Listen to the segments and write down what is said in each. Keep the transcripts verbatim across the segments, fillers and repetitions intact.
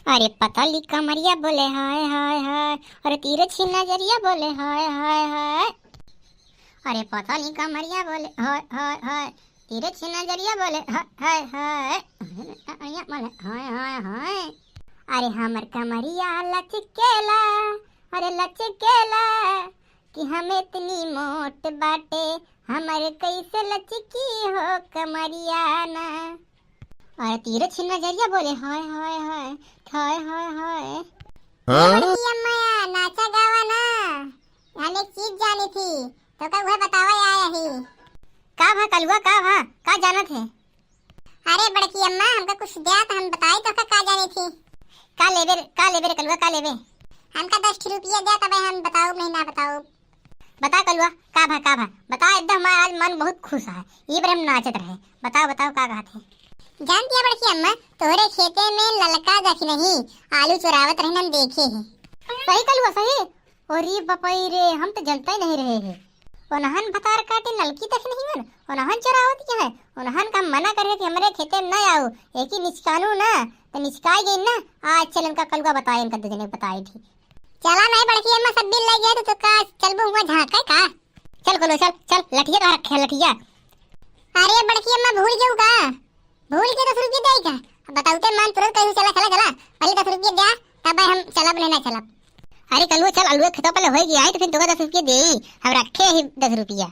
अरे पतली कमरिया बोले हाय हाय हाय, अरे तिरछी नजरिया बोले हाय हाय हाय। अरे पतली कमरिया बोले हाय हाय हाय, तिरछी नजरिया बोले हाय हाय हाय, अड़िया बोले हाय हाय हाय। अरे हमर कमरिया लचकेला, अरे लचकेला, कि हम इतनी मोट बाटे, हमर कैसे लचकी हो कमरिया ना। अरे तिरछी नजरिया बोले हाय हाय हाय, हाय हाय हाय। हाँ? ए बड़की अम्मा, नाचा गावा ना, हम एक चीज जानी थी, तो का वह बतावा आया ही। का भा कलुआ, का भा, का जानत है? अरे बड़की अम्मा, हमका कुछ द्या तो हम बताई तो का, का जानी थी। का लेबे रे, का लेबे रे कलुआ, का लेबे? हमका दस ठो रुपया द्या, तबे हम बताउब, नहीं ना बताउब। बता कलुआ, का भा, का भा? बता, एकदम हमार आज मन बहुत खुश है। ये बार हम नाचत रहे। बताओ, बताओ, का कहत है? जानती है बड़की अम्मा, तोहरे खेते में ललका दखिनही आलू चोरावत रहन, हम देखे हैं। सही कलुआ, सही। अरे बपई रे, हम तो जनते नहीं रहे हैं। ओनहन भतार काटे ललकी दखिनही मन, ओनहन चोरावत के है। ओनहन का मना करे कि हमरे खेते में ना आओ, एक ही निचकानू ना, तो निचकाई गई ना। आज चल इनका कलुआ बताए, इनका दो जने बताए थी। चला नहीं बड़की अम्मा, सब बिल लग गया तो, तो का चलबो हुआ झांके का? चल कलुआ चल, चल लठिया कहाँ रखे है लठिया? अरे बड़की अम्मा भूल गयो का? भूल के दस रुपये दे का? अब बताओ ते मन तुरंत कहीं चला, चला, चला। पहले दस रुपये द्या, तब हम चलब नहीं ना चलब। अरे कलुआ चल, अलुआ खेतवा पहले होई गया है तो फिर तोका दस रुपये देई, हम रखे ही दस रुपया।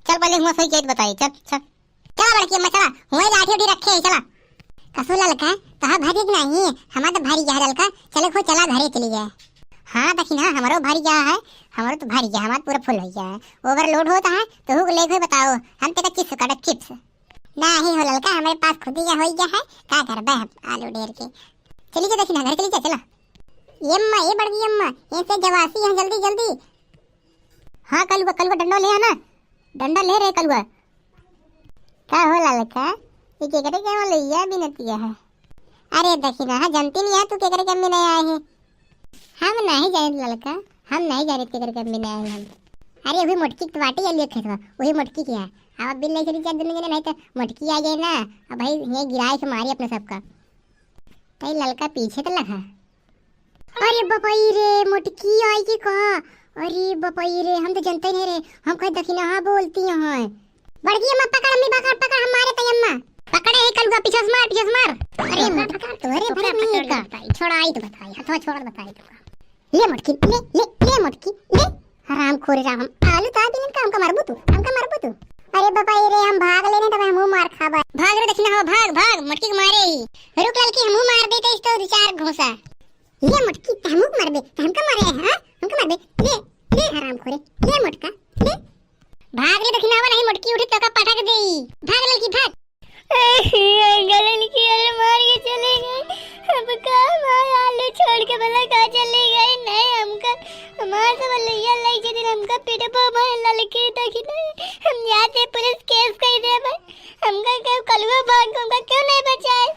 चल पहले हुआ सही के बताई, चल, चल। चला बड़की अम्मा, चला, हुआं लाठी उठी रखे है, चला। कसो ललका, तोहार भरी कि नहीं? हमार तो भरी गया है ललका, चले खो, चला घरे चली गए। हाँ दखिनहा, हमरो भरी गया है, हमरो तो भरी गया, हमार पूरा फुल हो गया है, overload होता है, तो हुक ले कोई बताओ, हम तेका चिप्स काटा, चिप्स। नहीं हो ललका, हमारे पास खुद ही का हो गया है, का करबे हम आलू ढेर के। चली जा दखिनहा, घर चली जा, चला। ये अम्मा, ये बड़की अम्मा, ऐसे जवासी है, जल्दी, जल्दी। हाँ कलुआ, कलुआ डंडा ले आना, डंडा ले रे कलुआ। का हो ललका, ये केकरे के वहाँ लइया बिनतिया है? अरे दखिनहा, हाँ, जानती नहीं है तू केकरे के अम्मी नहीं आए हैं। हम नहीं जानित ललका, हम नहीं जानित केकरे के अम्मी नहीं आए हैं हम। अरे वही मोटकी तो बाटे आलू खेतवा, वही मोटकी के है। अब बिल नहीं चली जा दोनों जने, नहीं तो मोटकी आ जाए ना, अब भाई ये गिराए के मारी अपने सबका। तई ललका पीछे तो लगा। अरे बपई रे, मोटकी आई कि का? अरे बपई रे, हम तो जनते नहीं रे, हम कहे दखिनहा बोलती हैं। बड़की अम्मा पकड़, अम्मी पकड़, पकड़, हम मारे तई अम्मा। पकड़े है कलुआ, पीछे से मार, पीछे से मार। अरे मोटका, तोहरे भरे नहीं है का? छोड़ाई तो बताई, हथवा छोड़ बताई तो। ले मोटकी, ले, ले, ले मोटकी, ले। हराम खोरे राम, हम आलू तो बिनन का, हमका मारबू तू, हमका मारबू तू। अरे बपई रे, हम भाग लेने तब हमहू मार खाबा। भाग रे दखिनहा, भाग, भाग, मोटकी के मारे ही। रुक ललकी, हमहू मार देते इस तो दो चार घूंसा। ले मोटकी, ते हमहू के मारबे, ते हमका मारे है, हाँ? हमका मारबे, ले, ले हराम खोरे, ले मोटका, ले। भाग रे दखिनहा, नहीं मोटकी उठी तो का पटक देई। भाग ललकी, भाग। गलन की अरे मार के चली गई। अब का हमार आलू छोड़ के भला का चली गई? नहीं हमका, हमार सब लइया लई के दिन हमका पीटबो भाई ललकी दखिनहा। हम जाते पुलिस केस कई देबे। हमका क्यों कलुआ भाग, हमका क्यों नहीं बचाए?